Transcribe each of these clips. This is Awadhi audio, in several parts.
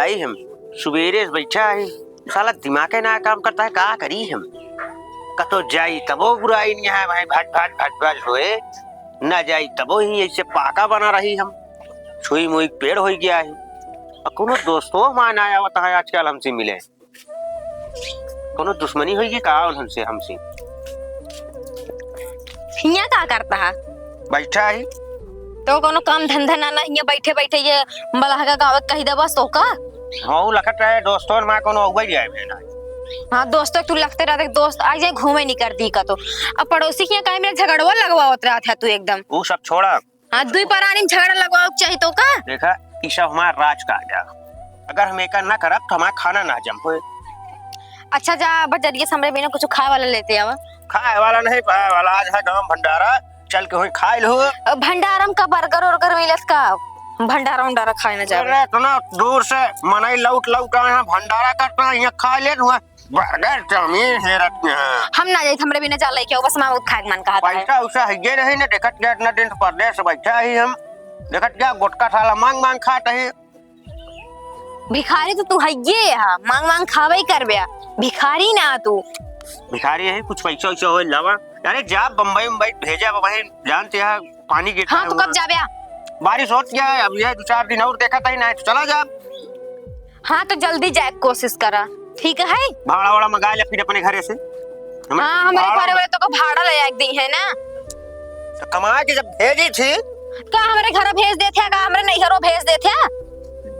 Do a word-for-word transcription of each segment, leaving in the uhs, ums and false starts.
अई हम सुबेरे से बैठा ही, साला दिमागे ना काम करता है, का करी हम? कतो जाई तबो बुराई नहीं है भाई, भज भज भज भज होए, ना जाई तबो ही ऐसे पाका बना रही हम, छुई मुई पेड़ होई गया है। और कोनो दोस्तो हमार ना आवत है आजकल हमसे मिले, कोनो दुश्मनी होई कि का उनसे हमसे? हियाँ का करता है? बैठा ही। तो कोनो काम धंधा ना, ना, हियाँ बैठे बैठे ये मलहगा गावे कही दे बस तो का? हाँ, उ लखत रहे दोस्तों मा कोनो अउबे जाए बे ना। हाँ, दोस्तों तू लखते रहते, दोस्त आ जाए घूमे नहीं करती का तो। अब पड़ोसी के यहाँ काहे मेरा झगड़वा लगवावत रहत है तू एकदम। उ सब छोड़ा। हाँ, दुई परानी में झगड़ा लगवावे के चाही तो का? देखा, ई सब हमार राज का आगा। अगर हम एका ना करब तो हमार खाना ना हजम होए। अच्छा जा बजरिया से हमरे बिना कुछ खाए वाला लेते आवा। खाए वाला नहीं पाए वाला, आज है गाँव भंडारा, चल के हुई खाए लो। अ, भंडारा में का बर्गर उर्गर मिलत का? भंडारा उंडारा खाए ना जावे। अरे इतना दूर से मनई लौट लौट आए हैं, भंडारा करता है, यहाँ खा ले हुआ बर्गर चाउमीन हेरत यहाँ। हम ना जाइत, हमरे बिना जा लेके आओ, बस हमारा बहुत खाए के मन कहत है। पैसा उसा है ये नहीं ना, देखत गया इतना दिन से परदेस से बैठा ही हम, देखत गया गुटखा साला मांग मांग खात है। भिखारी तो तू हइये हा, मांग मांग खावे ही करबे, भिखारी ना तू। भिखारी है, कुछ पैसा वैसा हो लावा। अरे जा बम्बई मुंबई भेजा, वहीं जानते हैं पानी गिरता हाँ, है तो वहाँ। कब जाबे? बारिश होत गया है, अब ये दो चार दिन और देखा था ही ना, तो चला जा। हाँ, तो जल्दी जाए के कोशिश करा, ठीक है? भाड़ा वाड़ा मंगा ले फिर अपने घरे से। हमें हाँ, हमारे भाड़ा घरे वाले तो को भाड़ा ले आके दी है ना। तो कमा के जब भेजी थी। का हमरे घर भेज देथे, का हमरे नैहरो भेज देथे?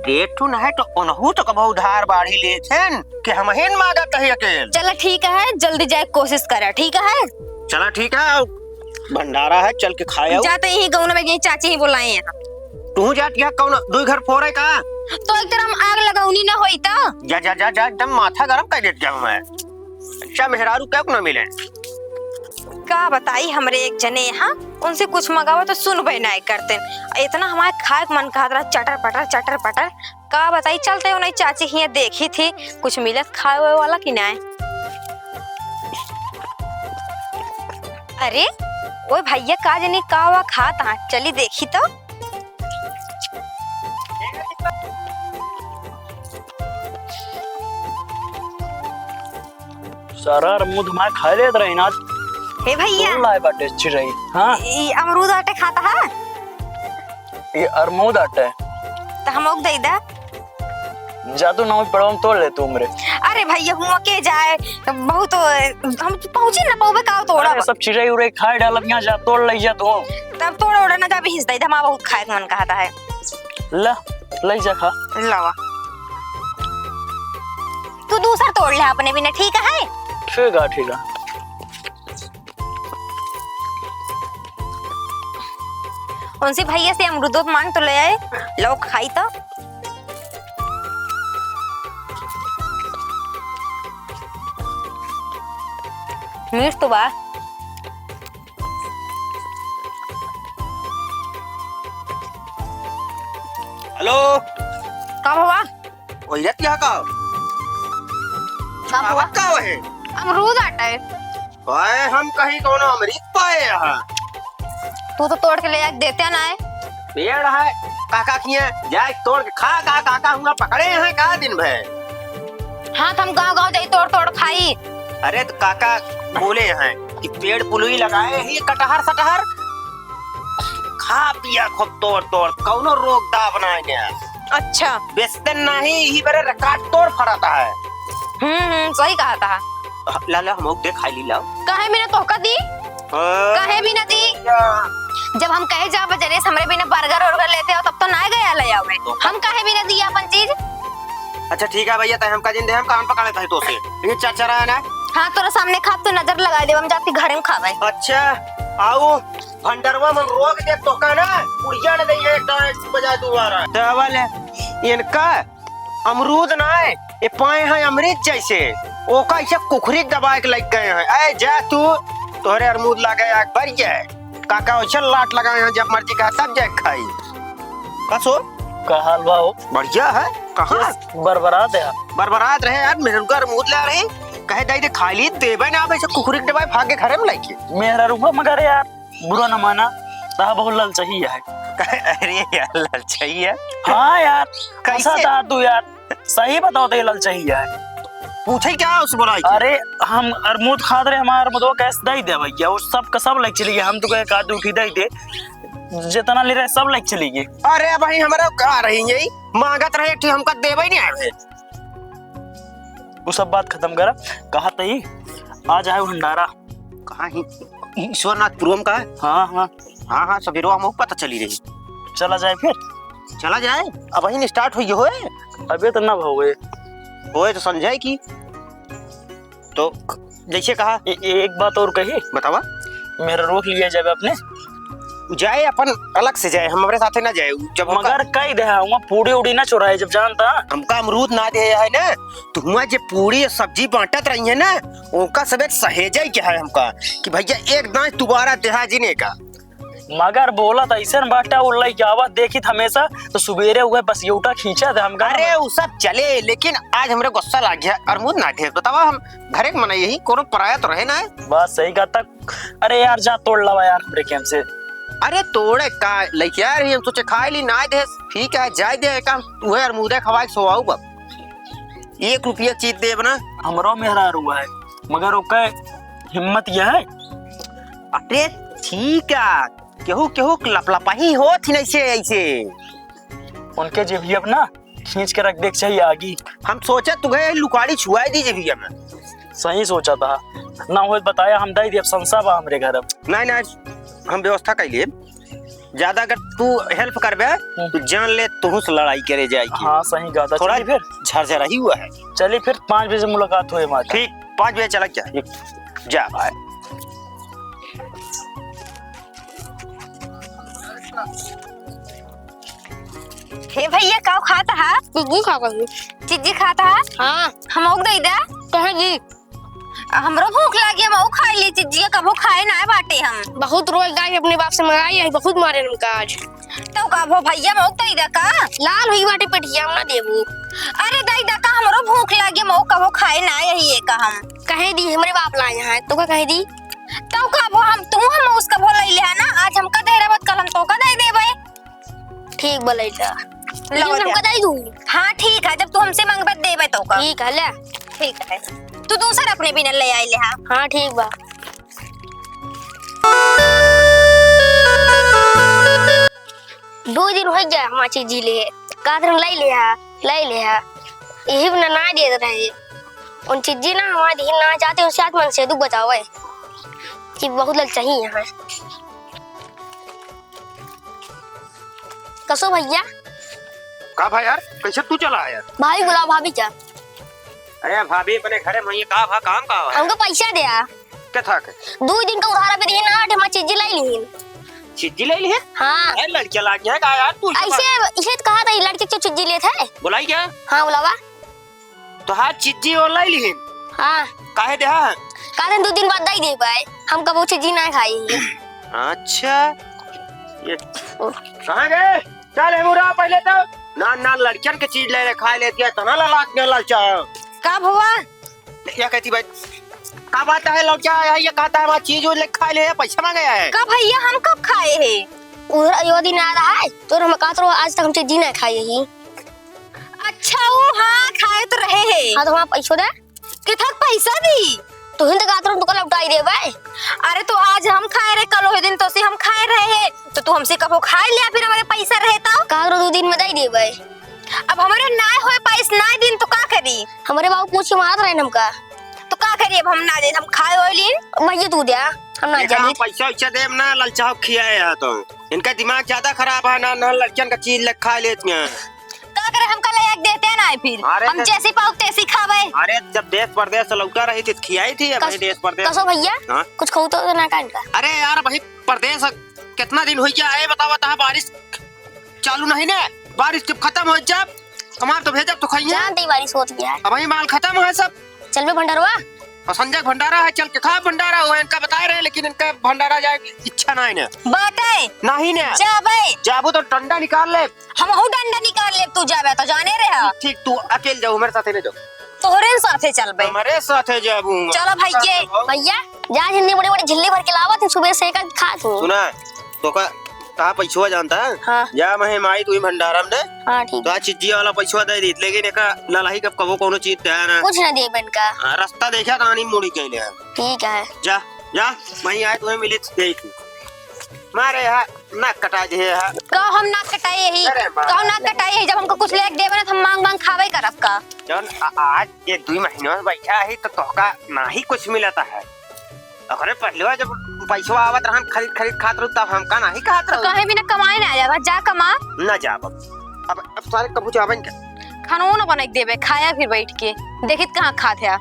देत तो नहीं तो उनहू तो कबो उधार बाढ़ी लेथेन कि हमहिन मांगत ही अकेल। चला ठीक है, जल्दी जाए के कोशिश करा, ठीक है? चला ठीक है, भंडारा है, चल के खाए आओ। जाते ही गौना में यही चाची ही बुलाए हैं। तू जात गया कौन दुई घर फोरे का? तो एक तरह हम आग लगौनी ना होई तो। जा, जा, जा, जा, एकदम माथा गरम कर देत गया मैं। अच्छा, मेहरारू क्या को ना मिले? का बताई, हमरे एक जने यहाँ उनसे कुछ मंगावा तो सुनबे नाय करते। इतना हमारे खाए के मन कहत रहा, चटर पटर, चटर पटर। का बताई, चलते उन्हें चाची हियाँ देखी थी, कुछ मिलत खाए वाए वाला कि नाय। अरे, ओए भैया, का जनी का हुआ खात हाँ, चली देखी तो। सारा अमरूद मार खा लेत रही ना। हे भैया। तोड़ लाए बाटे चिरई। हाँ। ई अमरूद आटे खाता है? ये अमरूद आटे। तो हम ओक दे दा। जा तू ना पड़वा में तोड़ ले तू हमरे। अरे भैया, हुआ के जाए, बहुत, हम पहुँची ना पौबे का तोड़ा। अरे सब चिरई उरई खाए डालब यहाँ, जा तोड़ ले जा तू। तब तोड़ ओड़ा ना जा, भी हिस्सा दे दे, हमारा बहुत खाए के मन कहता है। ला, ले जा खा। लावा। तू दूसर तोड़ ले अपने बिना, ठीक है? ठीक है, ठीक है। उनसे भैया से अमरूदो मांग तो ले आए, लो खाई तो। मीठ तो बा। हेलो। का भवा? ओइरत यहाँ का? का भवा? का है? अमरूद आटा है। ओए, हम कहीं कौनो अमृत पाए यहाँ। तू तो तोड़ के ले आके देते ना है। पेड़ है, काका किए, जाए तोड़ के खा, का काका हुआ पकड़े हैं का दिन भर? हाँ, तो हम गाँव गाँव जाई तोड़ तोड़ खाई। अरे तो काका बोले हैं कि पेड़ पुलुई लगाए ही कटहर सटहर, खा पिया खूब तोड़ तोड़, कौनो रोग दाव ना है। अच्छा। बेचते नहीं, यही बरे रिकॉर्ड तोड़ फराता है। हम्म, हम्म, सही कहा था। ला, ला, हम दे खाई ली, लाओ। काहे बिना तोहका दी? हाँ। काहे बिना दी? या। जब हम कहे जा बजरे से हमरे बिना बर्गर उर्गर लेते हो, तब तो ना गया ले आवे। तो हम काहे बिना दी अपन चीज? अच्छा ठीक है भैया, तय हमका जिन दे, हम कान पकड़ लेता है तो से। ये चरचरा है ना? हाँ, तोरा सामने खा तो नजर लगा दे, हम जाती घरे में खावे। अच्छा, आओ, भंडरवा में रोक दे तो का ना, पुड़िया न दे एक दाना बजाए दोबारा। तो वाले, इनका अमरूद ना है, ये पाए हैं अमृत जैसे, ओका ऐसे कुखरी दबाए के लग गए हैं। ए, जा तू, तोहरे अमरूद लागे आग बढ़ जाए। काका वैसे लाट लगाए हैं, जब मर्जी कहा तब जाए खाई। कसो? का हाल बा हो? बढ़िया है। कहाँ? बरबरात है। बरबरात रहे यार, मेहरुआ अमरूद ला रहे, कहे दाई दे खा ली, देबे ना, वैसे कुखरी के दबाए भाग के घरे में लाइके। मेहरुआ मगर यार, बुरा न माना, ता बहुत ललचही है। अरे यार, ललचही है? हाँ यार, कैसे? फंसा था तू यार। सही बताओ तो ये ललचही है। पूछे क्या उससे बोला है? अरे हम अरमूद खात रहे, हमारा अरमूदवा कैसे दे दे भैया, वो सब का सब लेके चली गई, हम तो कहे का दूठी दे दे, जितना ले रहे सब लेके चली गई। अरे भाई हमारा का रही है, मांगत रहे कि हमका देवे ही नहीं आवे। वो सब बात खत्म करा, कहा तई आज आयो भंडारा। कहाँ ही? ईश्वरनाथपुरम का है? हाँ, हाँ। हाँ, हाँ, सवेरवा हमको पता चली रही। चला जाए फिर। चला जाए? अबहिन start हुई होए। अबे तो ना भवे। होए तो समझाए की। तो जैसे कहा। ए-, ए-, एक बात और कही। बतावा। मेरा रोक लिया जाए अपने। जाए अपन अलग से जाए, हमरे साथे ना जाए। जब हमका मगर कही दे, हुआ पूड़ी उड़ी ना चुराए, जब जानता। हमका अमरूद ना दे है ना, तो हुआ जे पूड़ी सब्जी बांटत रही है ना, उनका सब एक सहेजे के है हमका कि भैया एक दांत दोबारा देहा जिने का। मगर बोलत ऐसन बाटा, उ लइके आवत देखित हमेशा, तो सुबेरे उहे बस ये उठा खींचा दे हमका। अरे, उ सब चले, लेकिन आज हमरे गुस्सा लाग गया। अरमूद ना दे, बतावा, हम घरे के मना यही, कोनो पराया तो रहे ना। बात सही कहा तक। अरे यार, जा तोड़ लावा यार हमरे खेत से। अरे तोड़े का लइके आ रही, हम सोचे खाए ली, ना दे, ठीक है, जाए दे, काम उहे अरमूदे खवाए के सोवाऊ बा। एक रुपया चीज देब ना। हमरो मेहरारू है, मगर ओकर हिम्मत यह है। अरे ठीक है, केहू केहू के लपलपाही होत ही नहीं से ऐसे। उनके जेबिया अपना खींच के रख दे के चाहिए आगी। हम सोचा तुहे लुकाड़ी छुआई दी जेबिया में। सही सोचा था, ना होत बताया हम दई देब, संसा बा हमरे घर अब। नहीं, नहीं, हम व्यवस्था कर लिए। ज्यादा अगर तू help करबे, हम्म। तो जान ले तोहू से लड़ाई करे जाए की। हाँ, सही कहा था। थोड़ा चलिए फिर। झरझरा ही हुआ है। चलिए फिर, पाँच बजे मुलाकात होए हमारी। ठीक, पाँच बजे चला क्या? जा भाई। हे भैया, का खात हा? चिज्जी खात हा। चिज्जी खात हा? हाँ। हमहू के दे दे। कहे जी? हमरो भूख लागी, हमहू खाई ली चिज्जी, कबो खाए ना बाटे हम। बहुत रोज गाय अपने बाप से मंगाई है, बहुत मारे हमका आज। तो कबो भैया, हमहू के दे दे का? लाल हुई बाटे पेटिया, हम ना देबू। अरे दे दे का, हमरो भूख लागी, हमहू कबो खाए ना यही एक हम। कहे दी हमरे बाप लाए हैं, तो का कहे दी? तो कबो हम, तू हम उसका भो ले ले है ना, आज हमका दे रहे, कल हम तो का दे देबे। ठीक बा, ले जा। लो लेकिन जा। हमका दे दू। हाँ, ठीक है, जब तू हमसे मांगबे, देबे तो का। ठीक है, ले। ठीक है, तू दूसर अपने बिना ले आए ले, हाँ। हाँ, ठीक बा। दो दिन हो गया हमार चिज्जी ले, का तरह ले ले हा, ले ले हा, यही बिना ना देत रहे। उन चिज्जी ना हमार दिन ना जाते, उसे आज मन से दुख बतावे कि बहुत ललचाही यहाँ। कसो भैया? का भाई यार, कैसे तू चला आया? भाभी बुलाओ, भाभी क्या? अरे भाभी अपने घरे में ये का भा काम का है? हमको पैसा दे आ। के था के? दो दिन का उधार पे दिए ना, आठ हमार चिज्जी ले लिहिन। चिज्जी ले लिहिन? हाँ। अरे लड़कियां लाग गया का यार तू? ऐसे, इसे तो कहा था, ये लड़के क्यों चिज्जी लेत है? बुलाई क्या? हाँ, बुलावा। तोहार चिज्जी वो ले लिहिन? हाँ। काहे देहा? कहते दो दिन बाद दे दे भाई, हम कबो चिज्जी ना खाई। अच्छा, ये कहाँ गए? चल, हेमू रहा पहले तो। ना, ना, लड़कियन के चीज ले ले, खाए लेती है, तना ला लात में ललचा। का भुआ? या कहती भाई, का बात है, लौट जा, ये कहता है, हमारा चीज उज ले खा ले, पैसा मांगे है। का भैया, हम कब खाए है? उधर अयो दिन आ रहा है, तो हम कहत रहो, आज तक हम चीज ना खाए ही। अच्छा, वो हाँ, खाए तो रहे है। हाँ, तो हमारा पैसो दे। किथक पैसा दी? तुहिन तो कहत रहो, तुका लौटाई देबे। अरे, तो आज हम खाए रहे, कल ओहे दिन तो से हम खाए रहे है, तो तू हमसे कबो खाए लिया, फिर हमारे पैसा रहे तो? कहत रहो, दो दिन में दे देबे। अब हमरे ना होए पाइस, ना दिन तो का करी? हमरे बाबू पूछ के मारत रहे हमका। तो का करी, अब हम ना दे, हम खाए होए लीन। भैया तू दे, हम ना देखा, जानी। पैसा वैसा देब ना, ललचाओ खियाए है तो। इनका दिमाग ज्यादा खराब है ना, ना लड़कियन का चीज ले खा लेती हैं। का करे, हमका ले एक देते ना है फिर। अरे हम तो जैसी पाऊ तैसी खावे। अरे जब देश परदेश से लौटा रही थी तो खियाई थी, अब कस-, वही देश परदेश। कसो भैया, हाँ? कुछ खाऊ तो ना का इनका? अरे यार, वही परदेश कितना दिन हो गया है, बतावा, तहाँ बारिश चालू नहीं ना, बारिश जब खत्म हो जाब, हमार तो भेजब तो खाइए। जानते ही बारिश होत गया है। अब वही माल खत्म है सब। चल बे भंडारवा। और संजय भंडारा है, चल के खा भंडारा, वो इनका बताए रहे, लेकिन इनका भंडारा जाए की इच्छा ना है ना। बाटे। नहीं ना। जाबे। जाबू तो डंडा निकाल ले। हमहू डंडा निकाल लेब, तू जाबे तो जाने रहे। ठीक, तू अकेल जाओ, हमारे साथे नहीं जाओ। तोहरे साथे चलबे। हमारे साथे जाबू। चलो भैया। भैया, जा झिल्ली बड़ी बड़ी झिल्ली भर के लावत है, सुबह से एक खा तू। सुना, तो का कहा पैसवा जानता है? हाँ। जा, मैं माई तू ही भंडारा में दे। हाँ, ठीक तो है। आज चिज्जी वाला पैसवा दे दी, लेकिन एका ललाही कब कबो कोनो चीज दे ना। कुछ ना देबे इनका। हाँ, रास्ता देखा कहानी मुड़ी के ले। ठीक है। जा, जा, मैं आए तुम्हें मिली दे थी। मारे हा, नाक कटा जे हा। का हम नाक कटाई यही? अरे माँ। का हम नाक कटाई यही? जब हमको कुछ लेके देबे ना, तो हम मांग मांग खावे करब का? जौन आ-, आज ये दुई महीनों में बैठा है, तो तोहका नाही कुछ मिलता है। अरे पहले जब पैसवा आवत रहन, खरीद खरीद खात रहू, तब हमका नाही कहत तो रहू। कहीं भी ना कमाए ना जाबा, जा कमा। ना जाब अब। अब, अब सारे कबू जाबन का? खानो ना बना के देबे, खाया फिर बैठ के। देखित कहाँ खात है।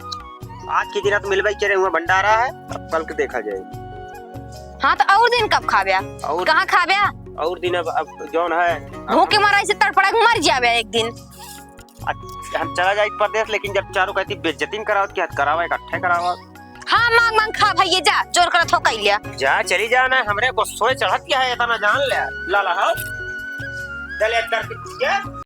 आज के दिन तो मिलबे करे हुआ भंडारा है, अब कल के देखा जाए। हाँ, तो और दिन कब खाब्या? और कहाँ खाब्या? और दिन अब, अब जौन है। भूख के मारा ऐसे तड़फड़ा के मर जाब्या एक दिन। अच्छा, हम चला जाई परदेस, लेकिन जब चारों कहती बेइज्जती न करावत, कि हद करावा, इकट्ठे करावा। हाँ, मांग मांग खा भैया, जा, जोर करत हो कइल्या। जा, चली जा ना, हमरे गुस्सो चढ़त क्या है, इतना जान ले। ला ला, हाँ। चल, एक करके, क्या?